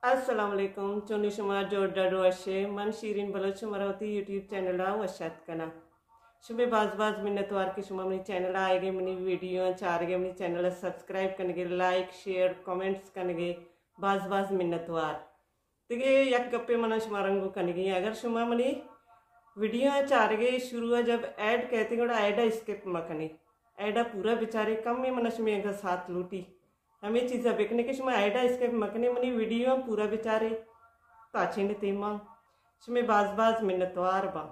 السلام علیکم، چونی شما؟ جوڑ ڈاڈو اشے؟ من شیرین بلوچ شمارا وتی یوٹیوب چینل ءَ وش آتک کناں۔ شمے باز باز منتوار کہ شما منی چینل ءَ آئیگے، منی ویڈیو ءَ چارگے، منی چینل ءَ سبسکرائب کنگے، لائک، شیئر، کمنٹس کنگے، باز باز منتوار۔ دگہ یک گپے من شمارا گو کنگی، اگر شما منی ویڈیو ءَ چارگے، شروع ءَ جب ایڈ کہتے گڑا ایڈ ءَ اسکپ مکنے، ایڈ ءَ پورا بچارے، کم میں من شمے انگا ساتھ لوٹی۔ ہمے چیزا بکنے کہ شما ایڈا اسکپ مکنے، منی ویڈیو ہم پورا بچارے، تاچین تیما۔ شمے باز باز منتوار باں۔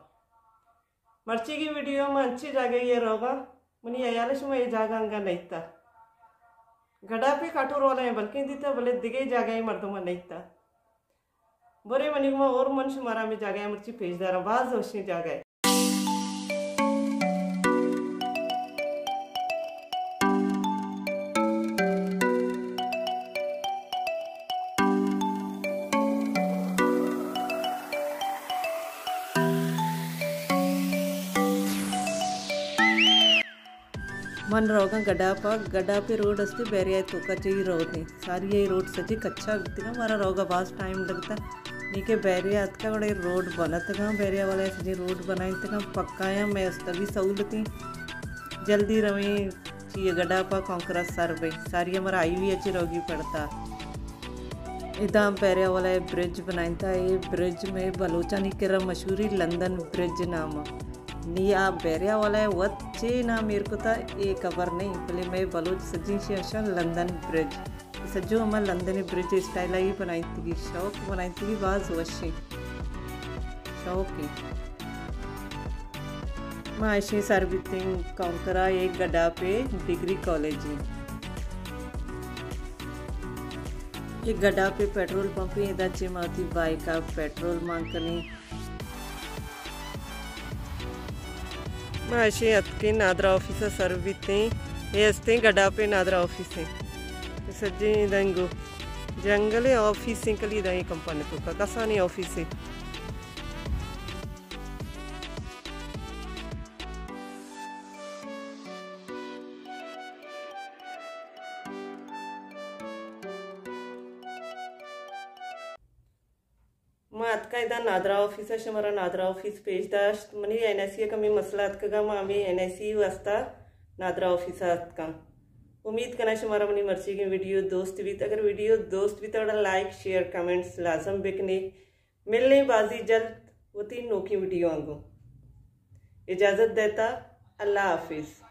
مرچیگی ویڈیو ما انچی جاگہ یہ روگا، منی حیال شما یہ جاگہ انگا نیتا۔ گڈا پہ کاٹور والا ہیں بلکیں دیتا، بلے دگے جاگہ مردم نیتا۔ برے منی گما اور من شمارا ہمے جاگہ مرچی پیش داراں، باز وشیں جاگہ۔ من روگاں گڈاپ ءَ، گڈاپ ءِ روڈ استے بیریا ءِ توکا چہ اے روڈ ایں۔ ساری اے روڈ سجی کچا بیتگاں، مارا روگا باز ٹائم لگتا۔ نی کہ بیریا اتکا گڑا اے روڈ بنتگاں، بیریا والا سجی روڈ بنائینتگاں، پکایاں، مئے استا بھی سہولتیں۔ جلدی رویں، چی گڈاپ ءَ کانکرا سر بیں۔ ساری مارا ہائی وے ءَ چہ روگی پڑتا۔ ادا بیریا والا ءِ برج بنائینتا، اے برج مئے بلوچانی کرا مشہوری لندن برج نام ءَ۔ نی آ بیریا والا ءِ وت چے نام ایر کتا، اے خبر نہیں، بلے مئے بلوچ سجیں شے اشاں لندن برج۔ سجو ہما لندن برج اسٹائل آئی بنائینتگی، شوق بنائینتگی، باز وشیں شوقیں۔ ما اشیں سر بیتیں کانکرا، اے گڈاپ ءِ ڈگری کالج ایں۔ اے گڈاپ ءِ پیٹرول پمپ ایں، ادا چہ ما وتی بائیک ءَ پیٹرول مان کنیں۔ ما اشیں اتکیں نادرا آفیس ءَ سر بیتیں۔ اے استیں گڈاپ ءِ نادرا آفیس ایں۔ سجیں دنگو جنگل ءِ آفیس ایں، کلی دائیں کمپانی توکا کسانیں آفیس ایں۔ ما اتکاں ادا نادرا آفیس ءَ، شمارا نادرا آفیس پیش داشت۔ منی این آئی سی ءَ کمیں مسئلہ اتکگا، ما ہمیں این آئی سی واسطہ نادرا آفیس ءَ اتکاں۔ امید کناں شمارا منی مرچیگیں ویڈیو دوست بیت۔ اگر ویڈیو دوست بیت، گڑا لائک، شیئر، کمنٹس لازم بکنے۔ ملیں بازی جلد وتی نوکیں ویڈیو آنگو۔ اجازت دیتا، اللہ حافظ۔